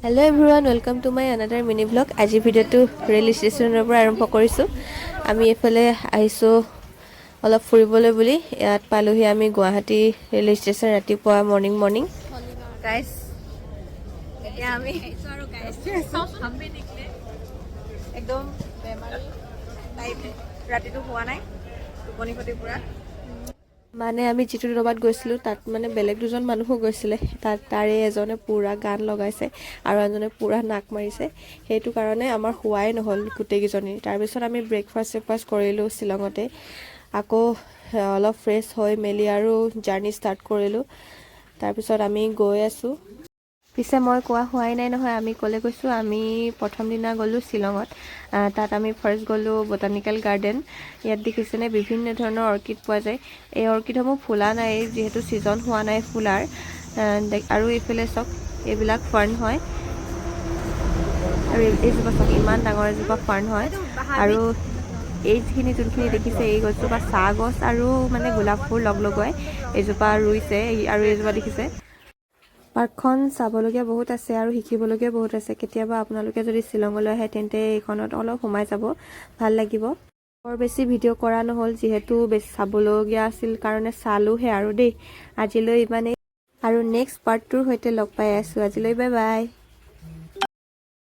Hello everyone, welcome to my another mini vlog. আজিৰ ভিডিঅ'টো rail ষ্টেচনৰ পৰা আৰম্ভ কৰিছোঁ। আমি এইফালে আহিছোঁ অলপ ফুৰিবলৈ বুলি। ইয়াত পালোহি আমি গুৱাহাটী ৰেল ষ্টেচন ৰাতিপুৱা মৰ্ণিং মৰ্ণিং। গাইছ, এতিয়া আমি একদম বেমাৰী টাইপ। ৰাতিটো শোৱা নাই, টোপনি খতি পুৰা। মানে আমি যিটো দবাত গৈছিলোঁ, তাত মানে বেলেগ দুজন মানুহো গৈছিলে তাত। তাৰে এজনে পূৰা গান লগাইছে আৰু এজনে পূৰা নাক মাৰিছে। সেইটো কাৰণে আমাৰ শোৱাই নহ'ল গোটেইকেইজনী। তাৰপিছত আমি ব্ৰেকফাষ্ট চেকফাষ্ট কৰিলোঁ শ্বিলঙতে। আকৌ অলপ ফ্ৰেছ হৈ মেলি আৰু জাৰ্ণি ষ্টাৰ্ট কৰিলোঁ। তাৰপিছত আমি গৈ আছোঁ। পিছে মই কোৱা হোৱাই নাই নহয়, আমি ক'লৈ গৈছোঁ। আমি প্ৰথম দিনা গ'লোঁ শ্বিলঙত। তাত আমি ফাৰ্ষ্ট গ'লোঁ বটানিকেল গাৰ্ডেন। ইয়াত দেখিছেনে, বিভিন্ন ধৰণৰ অৰ্কিড পোৱা যায়। এই অৰ্কিডসমূহ ফুলা নাই, যিহেতু ছিজন হোৱা নাই ফুলাৰ। আৰু এইফালে চাওক, এইবিলাক ফাৰ্ণ হয়। আৰু এইজোপা চাওক, ইমান ডাঙৰ এজোপা ফাৰ্ণ হয়। আৰু এইখিনি যোনখিনি দেখিছে, এই গছজোপা চাহ গছ আৰু মানে গোলাপ ফুল লগ লগুৱাই এইজোপা ৰুইছে। আৰু এইজোপা দেখিছে। পাৰ্কখন চাবলগীয়া বহুত আছে আৰু শিকিবলগীয়া বহুত আছে। কেতিয়াবা আপোনালোকে যদি শ্বিলঙলৈ আহে, তেন্তে এইখনত অলপ সোমাই যাব, ভাল লাগিব। বৰ বেছি ভিডিঅ' কৰা নহ'ল, যিহেতু বেছি চাবলগীয়া আছিল কাৰণে চালোহে আৰু দেই। আজিলৈ ইমানেই আৰু নেক্সট পাৰ্টটোৰ সৈতে লগ পাই আছোঁ। আজিলৈ বাই বাই।